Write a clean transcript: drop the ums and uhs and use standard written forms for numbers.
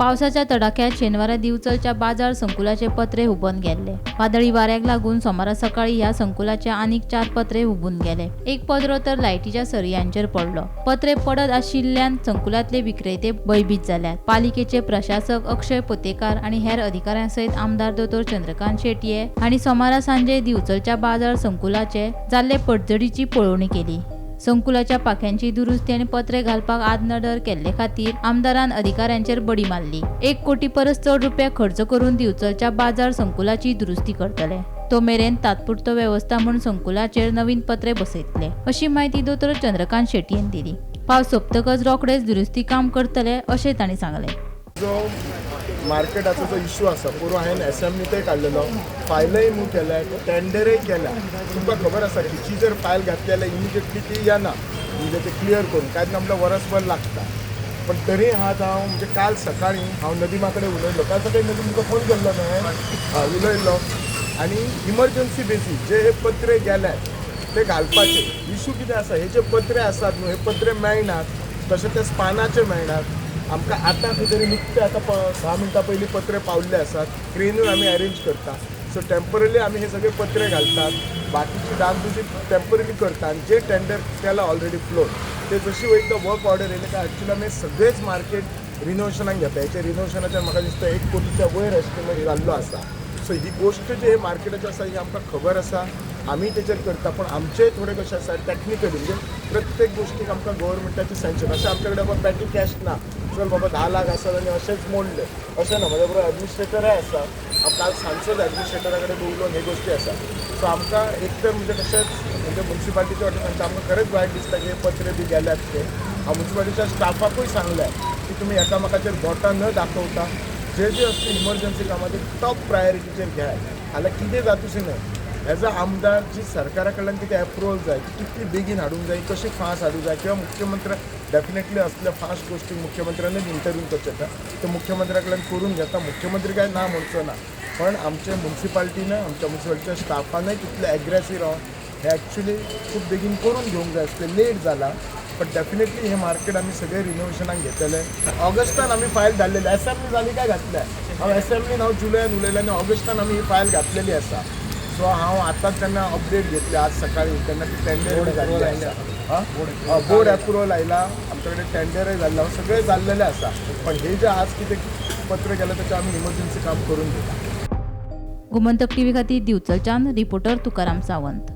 पावसाच्या तडाख्यात शेनवारा दिवचलच्या बाजार संकुलाचे पत्रे हुबून गेल्ले. वादळी वाऱ्याक लागून सोमारा सकाळी ह्या संकुलाचे आनीक 4 पत्रे हुबून गेले. एक पत्रो तर लायटीच्या सरयांचेर पडलो. पत्रे पडत आशिल्ल्यान संकुलांतले विक्रेते भयभीत जाल्यात. पालिकेचे प्रशासक अक्षय पोतेकार आनी हेर अधिकाऱ्यां सयत आमदार दोतोर चंद्रकांत शेटये हांणी सोमारा सांजे दिवचलच्या बाजार संकुलाचे जाल्ले पडझडीची पळोवणी केली. संकुलाच्या पाख्यांची दुरुस्ती आनी पत्रे घालपाक आडनदर केल्ले खातीर आमदारान अधिकाऱ्यांचेर बडी मारली. 1 कोटी परस चड रुपया खर्च करून दिवचलच्या बाजार संकुलाची दुरुस्ती करतले. तो मेरेन तात्पुरतो वेवस्था म्हूण संकुलाचेर नवीन पत्रे बसयतले अशी म्हायती दोतोर चंद्रकांत शेटयेन दिली. पावस सोंपतकच रोखडेच दुरुस्ती काम करतले अशें तांणी सांगलें. जो मार्केटाचो जो इशू आसा, पोरूं हांवें एसेंब्लींतय काडलेलो, फायलय मूव केल्या, टेंडरय केल्या. तुमकां खबर आसा की जी जर फायल घातली जाल्यार इमिजिएटली ती येना, म्हणजे ते क्लियर करून कांय म्हणल्यार वरसभर लागता. पण तरी आज हांव म्हणजे काल सकाळी हांव नदीमा कडेन उलयलो. काल सकाळी नदीम तुमकां फोन केल्लो न्हय, उलयल्लो आनी इमर्जन्सी बेसीस जे हे पत्रे गेल्यात ते घालपाचे. इशू कितें आसा, हे जे पत्रे आसात न्हू, हे पत्रे मेळनात, तशें ते स्पानाचे मेळनात. आमकां आतां खंय तरी नुकते आतां 10 मिनटां पयलीं पत्रे पावल्ले आसात, क्रेनूय आमी अरेंज करता. सो टेंपररी आमी हे सगळे पत्रे घालतात, बाकीची डागडुजी टेंपररी करता. आनी जे टेंडर केला ऑलरेडी फ्लोट, ते जशी वयता वर्क ऑर्डर येयले काय एक्चुअली आमी सगळेच मार्केट रिनोवेशनाक घेता. हेच्या रिनोवेशनाचेर म्हाका दिसता 1 कोटीच्या वयर एस्टिमेट जाल्लो आसा. सो ही गोश्ट जी मार्केटाची आसा ही आमकां खबर आसा, आमी तेचेर करता. पण आमचे थोडे कशें आसा टॅक्निकली, म्हणजे प्रत्येक गोश्टीक आमकां गव्हर्मेंटाचें सँक्शन. अशें आमचे कडेन बाबा पॅटी कॅश ना, चल बाबा 10 लाख आसात आनी अशेंच मोडले अशें ना. म्हज्या बरोबर एडमिनिस्ट्रेटरय आसा, हांव काल सांजचोच एडमिनिस्ट्रेटरा कडेन उलोवन हे गोश्टी आसा. सो आमकां एक तर म्हणजे कशेंच म्हणजे मुन्सिपालिटीच्या वाटेन सांगता, आमकां खरेंच वायट दिसता की हे पत्रे बी गेल्यात ते. हांव मुन्सिपालिटीच्या स्टाफाकूय सांगलें की तुमी एकामेकाचेर बोटां न दाखोवता जे जे असली इमर्जन्सी कामां ती टॉप प्रायोरिटीचेर घेयात. हाल्यार कितें जातूच न्हय, एज अ आमदार जी सरकारा कडल्यान कितें एप्रुवल जाय ती कितली बेगीन हाडूंक जाय, कशी फास्ट हाडूंक जाय, किंवा मुख्यमंत्री डेफिनेटली असल्या फास्ट गोश्टी मुख्यमंत्र्यानूच इंटरव्यू करचें येता, ते मुख्यमंत्र्या कडल्यान करून घेता. मुख्यमंत्री काय ना म्हणचो ना, पण आमचे मुन्सिपालिटीन, आमच्या मुन्सिपालिटीच्या स्टाफानय तितले एग्रेसीव रावन हे एक्चुली खूब बेगीन करून घेवंक जाय आसलें. लेट जाला, बट डेफिनेटली हे मार्केट आमी सगळे रिनोवेशनाक घेतले. ऑगस्टान आमी फायल धाडलेली, एसेंब्ली जाली काय घातल्या, हांव एसेंब्लीन हांव जुलयान उलयलें आनी ऑगस्टान आमी ही फायल घातलेली आसा. सो हांव आतांच जेन्ना अपडेट घेतली आज सकाळी तेन्ना ती टेंडर जाल्ली आसा, बोर्ड एप्रुवल आयला, आमच्या कडेन टेंडरय जाल्लें, सगळें जाल्लेलें आसा. पण हे जे आज कितें पत्र गेलें तेचें आमी इमर्जन्सी काम करून घेता. गोमंतक टीव्ही खातीर दिवचलच्यान रिपोर्टर तुकाराम सावंत.